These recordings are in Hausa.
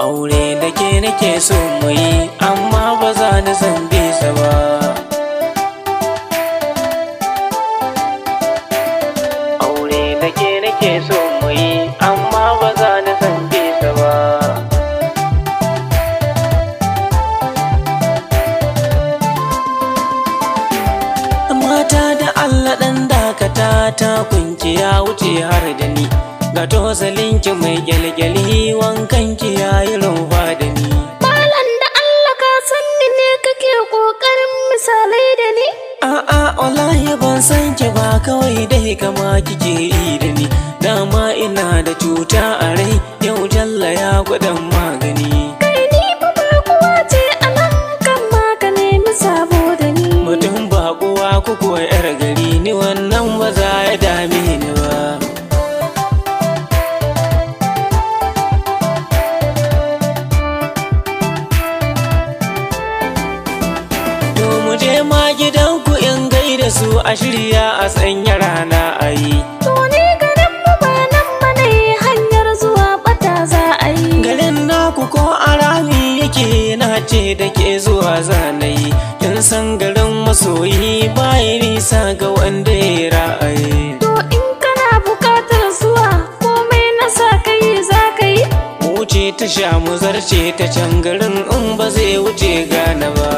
Aure da ke nake so mu yi, amma ba za ni san bisa ba. Aure da ke nake so mu yi, amma ba za ni san bisa ba. Mata da Allah ɗan dakata, ta kunki ya wuce har da ni. Ga tosalinki mai gyalgyali, wankanki ya yi rumfa da ni. Malam da Allah ka san ni ne kake ƙoƙarin misalai da ni? A'a wallahi ban san ki ba, kawai dai kama kike yi da ni. Dama ina da cuta a rai, yau jalla ya gwadan magani. Kai ni fa baƙuwa ce a nan, kan ma ka nemi sabo da ni. Mutum baƙuwa ko kuwa 'yar gari, ni wannan ba za ya dame ni ba. To mu je ma gidanku in gaida su, a shirya a sanya rana a yi. To ni garin mu ba nan ba ne, hanyar zuwa ɓata za a yi. Garin naku ko a rami yake, na ce da ke zuwa zanayi. Kin san garin masoyi bayi nisa ga wanda ya ra'ayi. To in kana buƙatar zuwa, komai na sa ka yi za ka yi. Mu wuce ta sha mu zarce ta can garin, in ba zai wuce gane ba.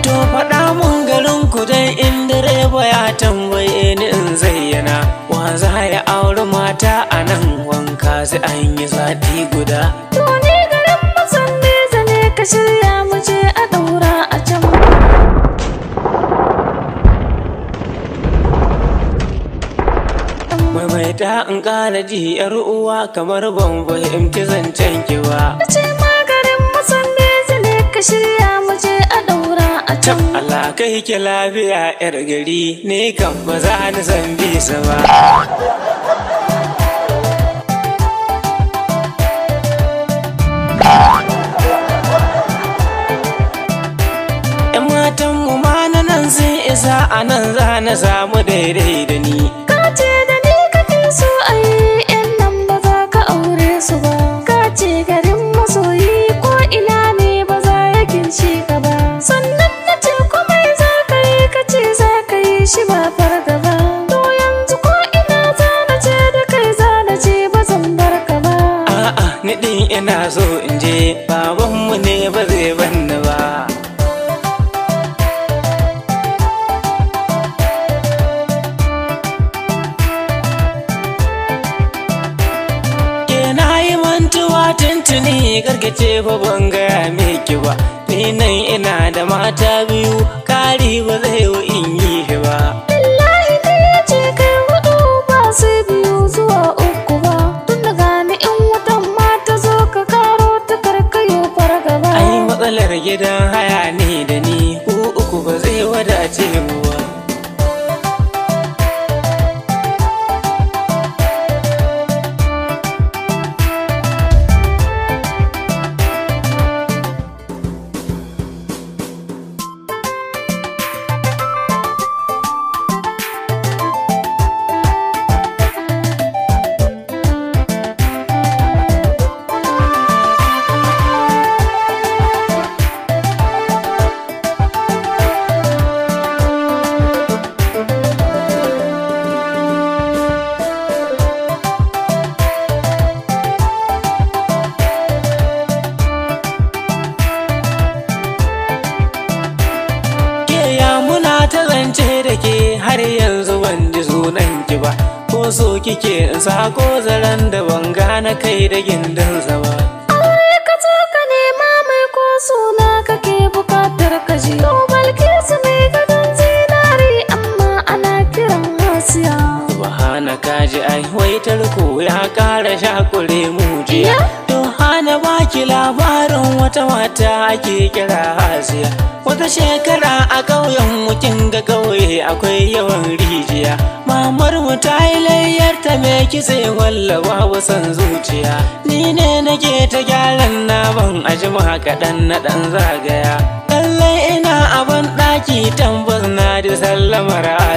To faɗa mun garin ku dan in direba ya tambaye ni in zayyana. Wa za ya auri mata a nan, wanka sai an yi sati guda. To ni garin Masan Nesa ne, ka shirya mu je a ɗaura a can. Maimaita in ƙara ji yar uwa, kamar ban fahimci zancen ki ba. Na ce ma garin Masan Nesa ne, ka shirya mu je a ɗaura a can. Allah kai ki lafiya yar gari, ni kan ba za ni san bisa ba. ‘Yan matan mu ma na nan sun isa, a nan za na samu daidai da ni. Ka ce da ni kake so a yi, ‘yan nan ba za ka aure su ba. Ka ce garin masoyi ko ina ne ba za ya ginshe ka ba. Sannan na ce komai za ka yi, ka ce za ka yi shi ba fargaba. To yanzu ko ina za na ce da kai za na je, ba zan bar ka ba. A'a ni din ina so in je, babanmu ne ba zai banni ba. Ke na yi mantuwa tuntuni, karkace fa ban gaya miki ba. Ni nan ina da mata biyu, kari ba zai wu in yi shi ba. Billahi ne ya ce kai hudu ba sai biyu zuwa uku ba. Tun da gani in watan ma ta zo ka karo ta karkayo fargaba. Ai matsalar gidan haya ne da ni, ku uku ba zai wadace mu ba. Ke ya muna ta zance da ke, har yanzu ban ji sunan ki ba. Ko so kike in sako zaren da ban gane kai da gindinsa ba. Aure ka zo ka nema mai ko suna kake bukatar ka ji. To Balkisu mai gadon zinari amma ana kiran Hasiya. Subhana kaji ai wai tarko ya kara shakure mujiya. To hana baki labarin wata mata ake kira Hasiya. Wata shekara a ƙauyen mu, kin ga ƙauye akwai yawan rijiya. Mamar mu ta yi layyar ta mai kitse walla babu son zuciya. Ni ne nake ta gyaran naman, a jima kaɗan na ɗan zagaya. Lallai ina a ban ɗaki tambas na ji sallama.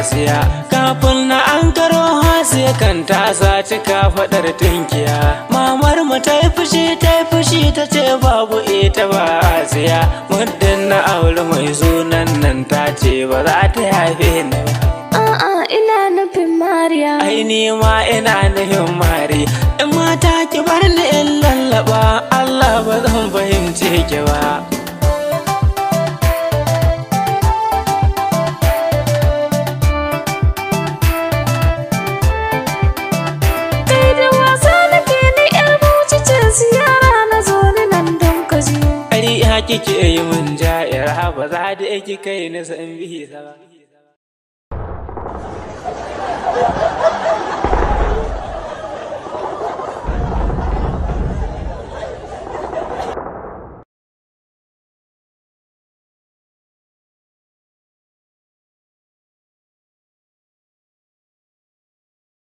Hasiya. Kafin na an karo Hasiya kan ta saci kafaɗar tunkiya. Mamar mu ta yi fushi ta yi fushi ta ce babu ita ba Hasiya. Muddin na auri mai sunan nan ta ce ba za ta haife ni ba. A'a, ina nufin Mariya. Ai ni ma ina nufin Mari. In mata ki bar ni in lallaba, Allah ba zan fahimce ki ba. Kai da wasa nake, ni yar Bauchi ce, ziyara na zo ni nan don ka ji. Ƙarya kike yi mun ja'ira, ba za da ki kai ni san bisa ba.